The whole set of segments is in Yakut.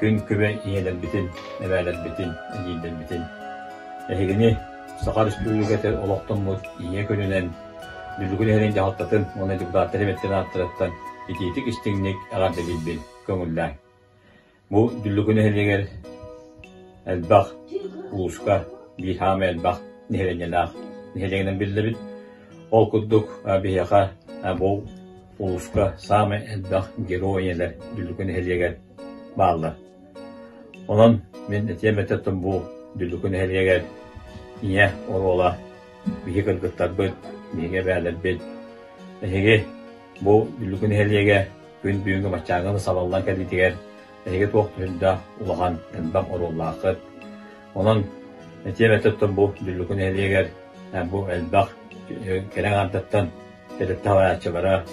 Күн күбэй ийэлэрбитин, эбээлэрбитин, эдьиийдэрбитин! Эһигини Саха Республикатын олохтоммут Ийэ күнүнэн Дүллүкү нэһилиэгин дьаһалтатын уонна депутаттар эбэттэрин ааттарыттан итиитик-истиҥник эҕэрдэлиирбин көҥүллээҥ. Бу Дүллүкү нэһилиэгэр элбэх улууска биир саамай элбэх нэһилиэнньэлээх нэһилиэгинэн биллэбит. Ол курдук биһиэхэ бу улууска саамай элбэх герой ийэлэр Дүллүкү нэһилиэгэр бааллар. Онон мин этиэм этэ бу Дүллүкү нэһилиэгэр ийэ оруола биһиги кыргыттарбыт, биһиги эбээлэрбит, эһиги бу Дүллүкү нэһилиэгэ күн бүгүҥҥү баччааҥҥы сабаллан кэлиитигэр эһиги туох да улахан элбэх оруоллааххыт. Онон этиэм этэ бу Дүллүкү нэһилиэгэр бу элбэх кэрэ аҥаардартан тэрилтэ салайааччылара,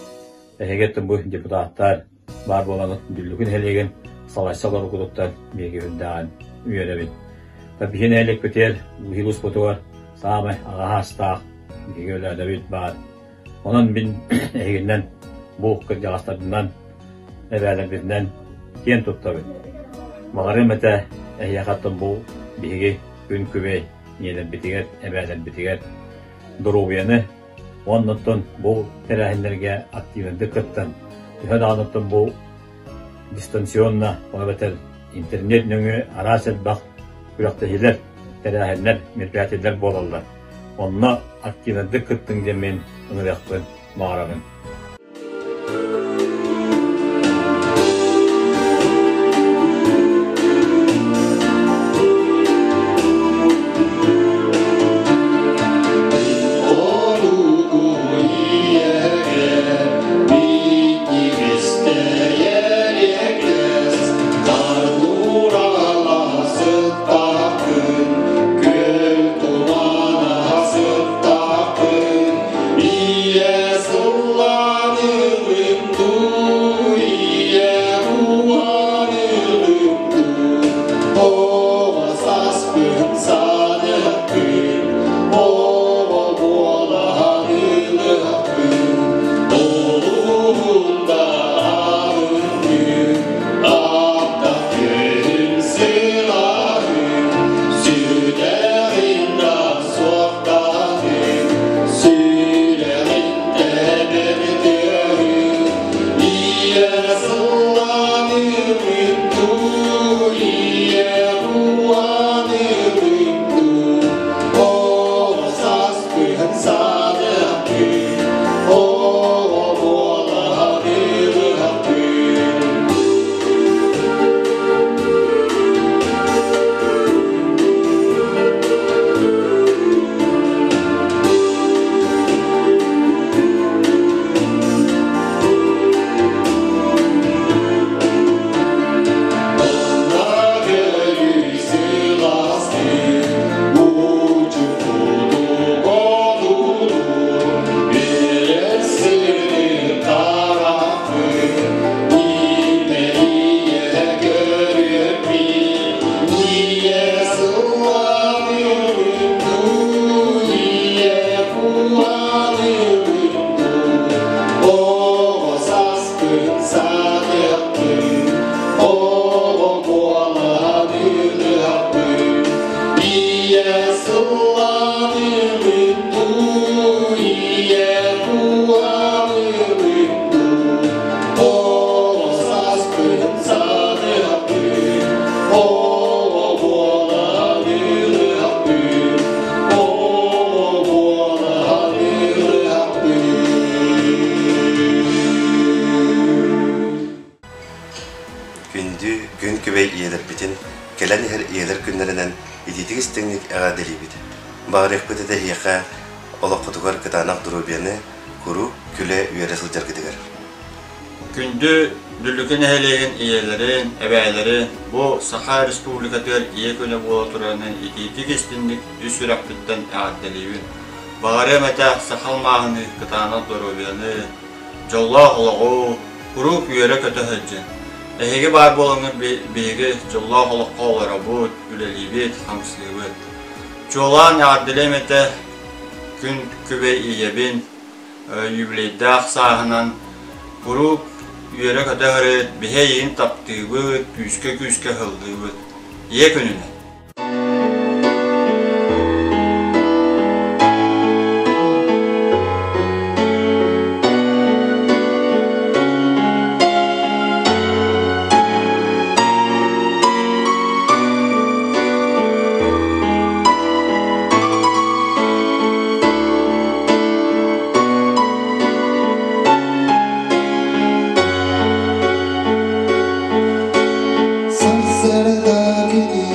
эһиги бу депутаттар, баар буолан Дүллүкү нэһилиэгин салайса олорбутуттан биһиги үрдээҕин үөрэбит. Биһи нэһилиэкпитигэр биһиги успутугар саамай аҕа саастаах биһиги өлөөдөбүт баар. Онон мин эһигинэн бу кырдьаҕастарбынан эбээлэрбитинэн киэн туттабыт. Баҕарыам этэ эһиэхэ бу биһиги күн күбэй ийэлэрбитигэр, эбээлэрбитигэр доруобуйаны Уонна оттон бу тэрээһиннэргэ активнайдык кыттан, төһө даҕаны оттон бу дистанционно, ол эбэтэр интернет нөҥүө араас элбэх күрэхтэһиилэр, тэрээһиннэр, мероприятиелар буолаллар. Онно активнайдык кыттыҥ диэн мин ыҥырыахпын баҕарабын. Күндү күн күбэй ийэлэрбитин кэлэн иһэр ийэлэр күннэринэн итиитик истиҥник эҕэрдэлиибит. Баҕарыахпыт этэ эһиэхэ олоххутугар кытаанах доруобуйаны, куруук күлэ-үөрэ сылдьаргытыгар. Күндү Дүллүкү нэһилиэгин ийэлэрин, эбээлэрин бу Саха Республикатыгар Ийэ күнэ буола турарынан итиитик-истинник үс сүрэхпиттэн эҕэрдэлиибин. Баҕарыам этэ саха алмааһыныы кытаанах доруобуйаны, дьоллоох олоҕу, куруук үөрэ-көтө сылдьын. Эһиги баар буолаҥҥыт биһиги дьоллоох олоххо олоробут, үлэлиибит, хамсыыбыт. Чуолаан эҕэрдэлиэм этэ күн күбэй ийэбин, юбилейдаах сааһынан куруук үөрэ-көтө сырыт, биһи эйигин таптыыбыт, күүскэ-күүскэ һыллыыбыт. Ийэ күнүнэн! Сарсыарда күнү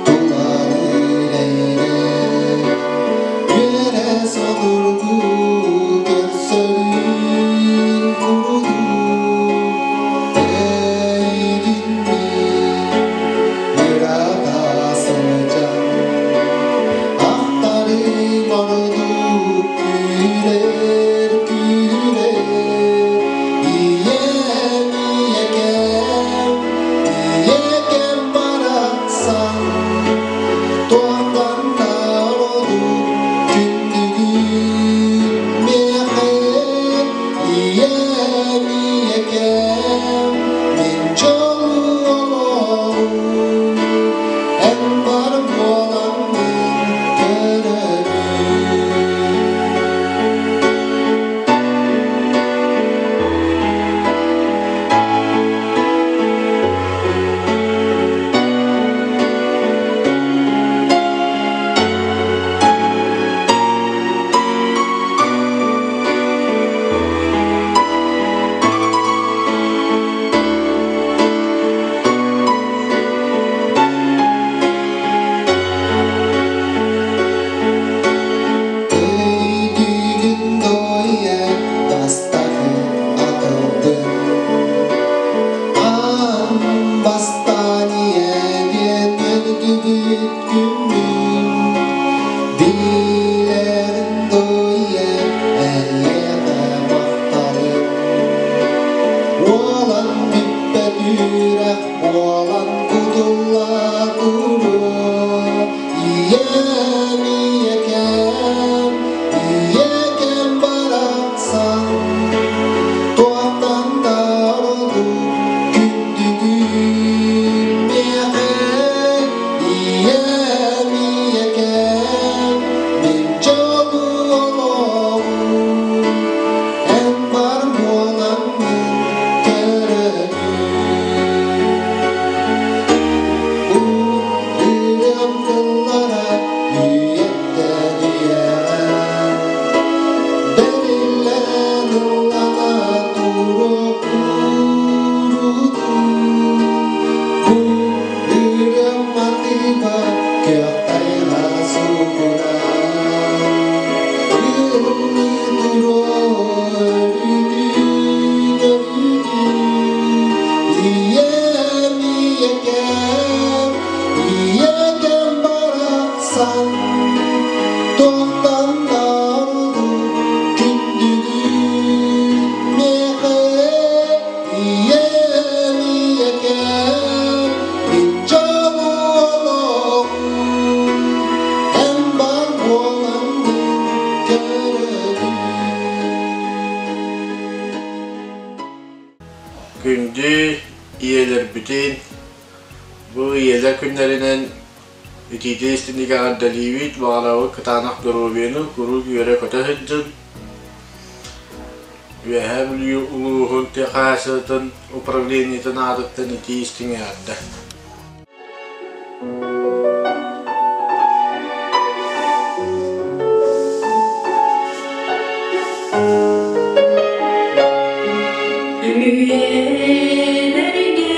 тулалыыр эйгэ, үөрэ судургу көрсөрүн курдук өйдүннүм ыраата сылдьан ахтарым ордук күүрэр күүрэр ийэм ийэкэм ийэкэм барахсан туохтан да ордук күндүгүн миэхэ ийэм ийэкэм мин дьолу эн бар буоламмын көрөбүн. Өйдүүгүн дойа бастакы атылдым Аан бастаан ийэ диэн өлдүбүт күммүн Билэрин дойа эйиэхэ махталым Уолан бүппэт үрэх буолан кутулла туруо Ийэм ийэкэм, ийэкэм барахсан туохтан да ордук күндүгүн миэхэ ийэм ийэкэм мин дьолу олоҕум эн бар буоламмын көрөбүн. Бу ырыам тыллара үйэттэн үйэҕэ бэриллэн ыллана туруо куурутун. Бу ырыам матыыба күөх тайҕа суугунаан ыллыы туруо өрүүтүн өрүүтүн. Ийэм ийэкэм, ийэкэм барахсан туохтан да ордук күндүгүн миэхэ ийэм ийэкэм мин дьолу олоҕум эн бар буоламмын көрөбүн. Күндү ийэлэрбитин бу ийэлэр күннэринэн итиитин истиҥник эҕэрдэлиибит, баҕарабыт кытаанах доруобуйаны, куруук үөрэ-көтө сылдьын. Үөһээ Бүлүү улууһун тыа хаһаайыстыбатын управлениетын аатыттан итии истиҥ эҕэрдэ. Үйэлэргэ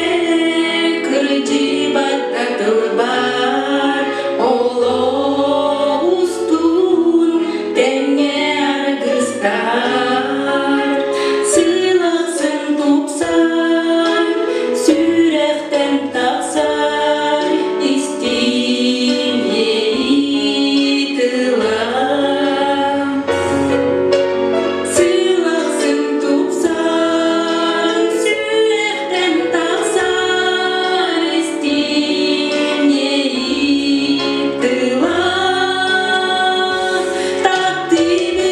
кырдьыбат да тылбар, олох устун тэҥҥэ аргыстар. Сылахсын тупсар, сүрэхтэн тахсар, истиҥ иэйии тыла. Сылахсын тупсан, сүрэхтэн тахсар, истиҥ иэйии тыла. Таптыыбын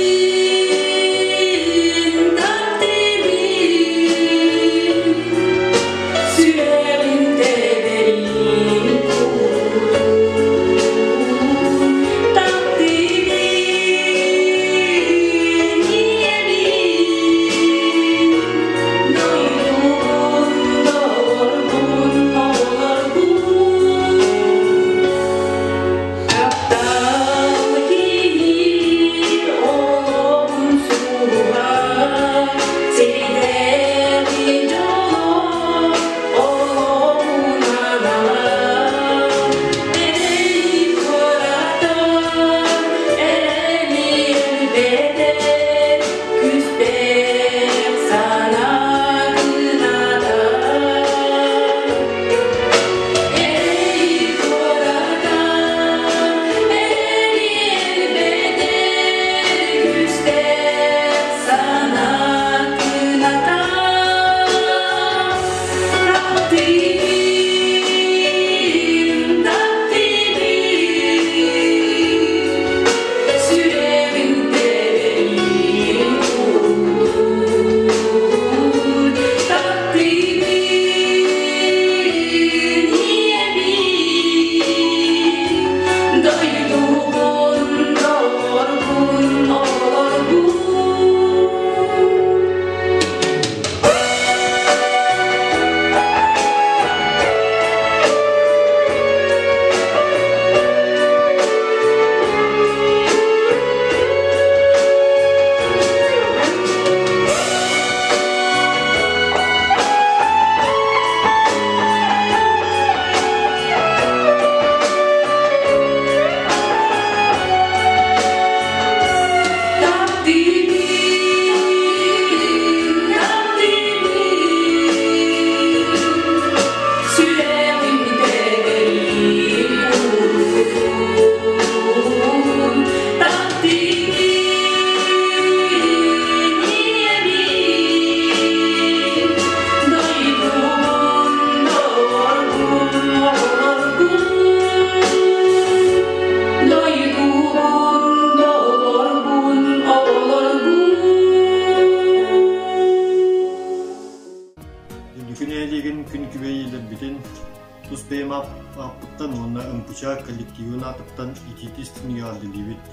Тус бэйэм ааппыттан уонна МПЧ коллективын аатыттан итиити истиҥник эҕэрдэлиибит.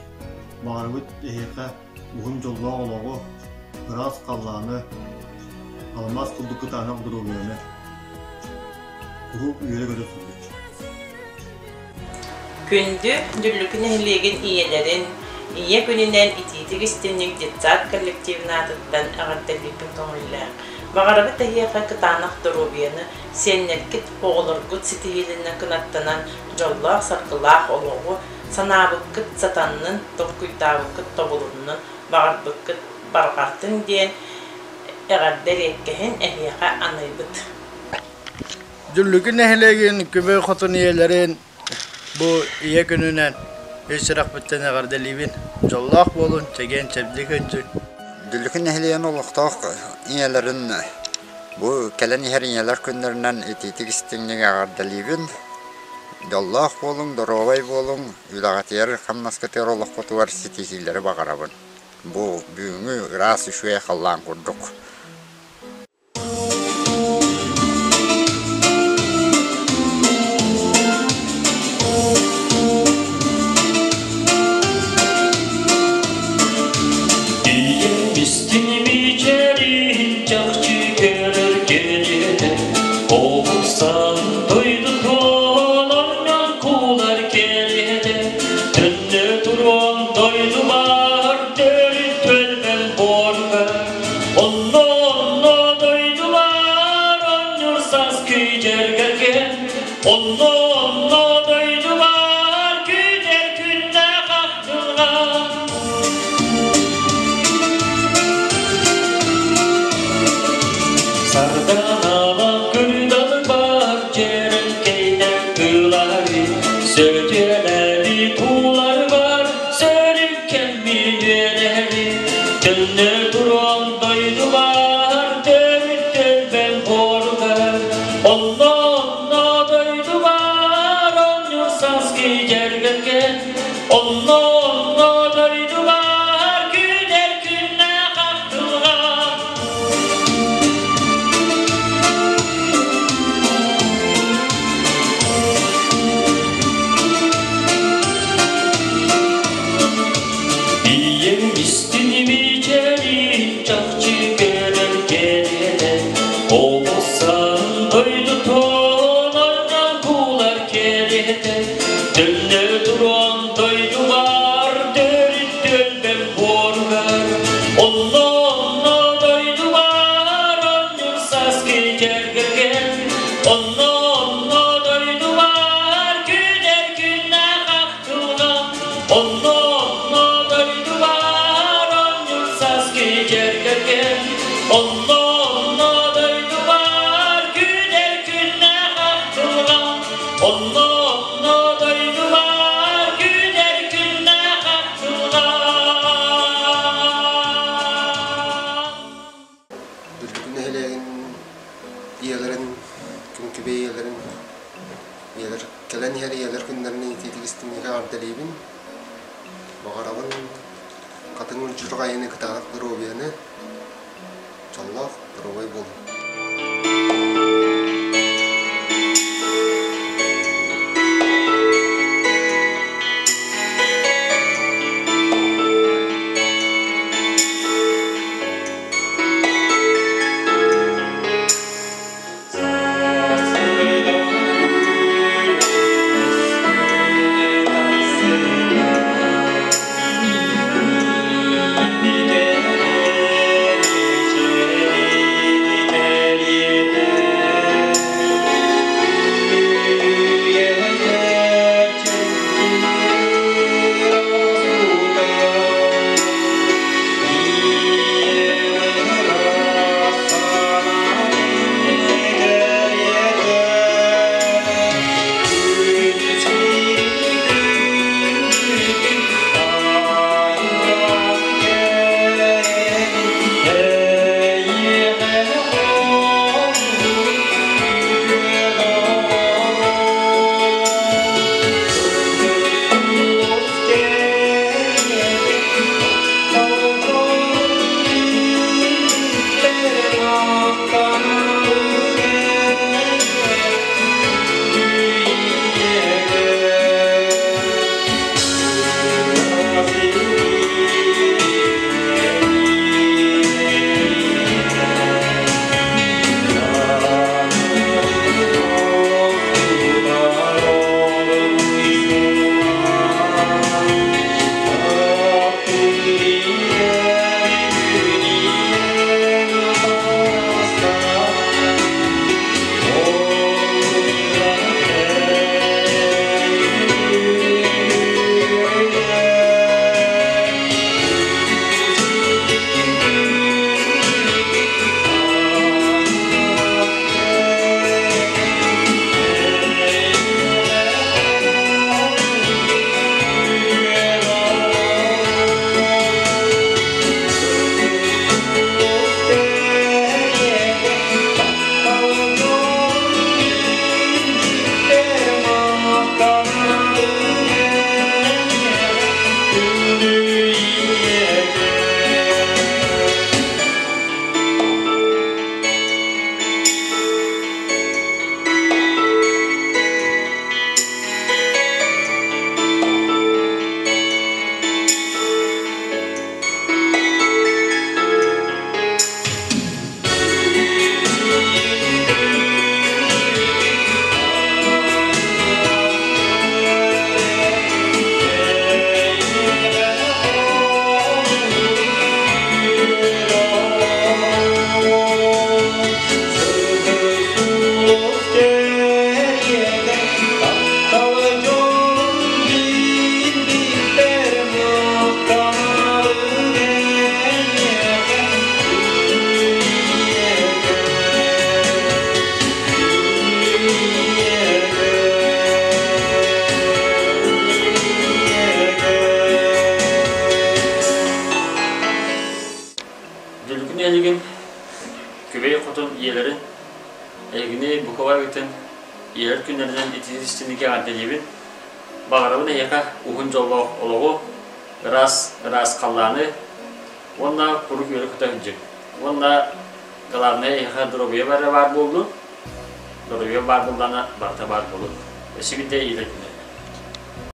Баҕарабыт эһиэхэ уһун дьоллоох олоҕу, ыраас халлааны, алмаас курдук кытаанах доруобуйаны. Куруук үөрэ-көтө сылдьыҥ. Күндү Дүллүкү нэһилиэгин ийэлэрин Ийэ күнүнэн итиитик истинник детсад коллективын аатыттан эҕэрдэлиирбин көҥүллээх. Баҕарабыт эһиэхэ кытаанах доруобуйаны, сиэннэргит, оҕолоргут ситиһиилэринэн кынаттанан дьоллоох-саргылаах олоҕу, санаабыккыт сатаннын, толкуйдаабыккыт тобулуннун, баҕарбыккыт барҕартын диэн эҕэрдэ эриэккэһин эһиэхэ аныыбыт. Дүллүкү нэһилиэгин Күбэй Хотун ийэлэрин бу Ийэ күнүнэн ис сүрэхпиттэн эҕэрдэлиибин. Дьоллоох буолун, чэгиэн-чэбдик сылдьыҥ. Дүллүкү нэһилиэгин олохтоох ийэлэрин бу кэлэн иһэр ийэлэр күннэринэн итиитик-истиҥник эҕэрдэлиибин. Дьоллоох буолуҥ, доруобай буолуҥ, үлэҕитигэр, хамнаскытыгар, олоххутугар ситиһиилэри баҕарабын. Бу бүгүҥҥү ыраас үчүгэй халлаан курдук. Истиҥ мичээрин чахчы көрөр кэриэтэ, Оҕусан дойдутун онньон куулар кэриэтэ, Төннө туруон дойдубар төрүт түөлбэм буорга, Онно онно дойдубар онньур саас күйдэргэргэ, Онно онно дойдубар күүтэр күннээх ахтылҕан. Сарданалаах күрдалбар дьэрэҥкэйдэр кыылары, Сөтүөлэри тууларбар сөрүккэммин үөрэри, Төннө туруом дойдубар төрүт төлбөм буоругар, Онно онно дойдубар оонньуур сааскы дьэргэлгэ, Онно онно дойдубар күүтэр күннээх ахтылҕан. Ийэм истин мичээрин чахчы көрөр кэриэтэ, Оҕусан дойдутун онньон куулар кэриэтэ, Төннө туруон дойдубар төрүт түөлбэм буоругар, Онно онно дойдубар онньур сааскы дьэргэлгэн, Онно онно дойдубар күүтэр күннээх ахтылҕан, Онно онно дойдубар онньур сааскы дьэргэлгэн, Онно онно дойдубар күүтэр күннээх ахтылҕан, Онно онно дойдубар күүтэр күннээх ахтылҕан. Дүллүкү нэһилиэгин ийэлэрин, күн-күбэй ийэлэрин, ийэлэр кэлэн иһэр ийэлэр күннэринэн итиитик истиҥник эҕэрдэлиибин. Баҕарабын хатыҥ удьурҕайыны кытаанах доруобуйаны, дьоллоох, доруобай буолун. Саас Дүллүкү нэһилиэгин Күбэй хотун ийэлэрин эһигини бука ийэлэр күннэринэн итии-истиҥник эҕэрдэлиибин. Баҕарабын эһиэхэ уһун дьоллоох олоҕу, ыраас ыраас халлааны уонна куруук үөрэ-көтө сылдьыҥ. Уонна главное эһиэхэ доруобуйа бары баар буоллун, доруобуйа баар буоллаҕына барыта баар буолун. Өссө биирдэ ийэлэр күнэ.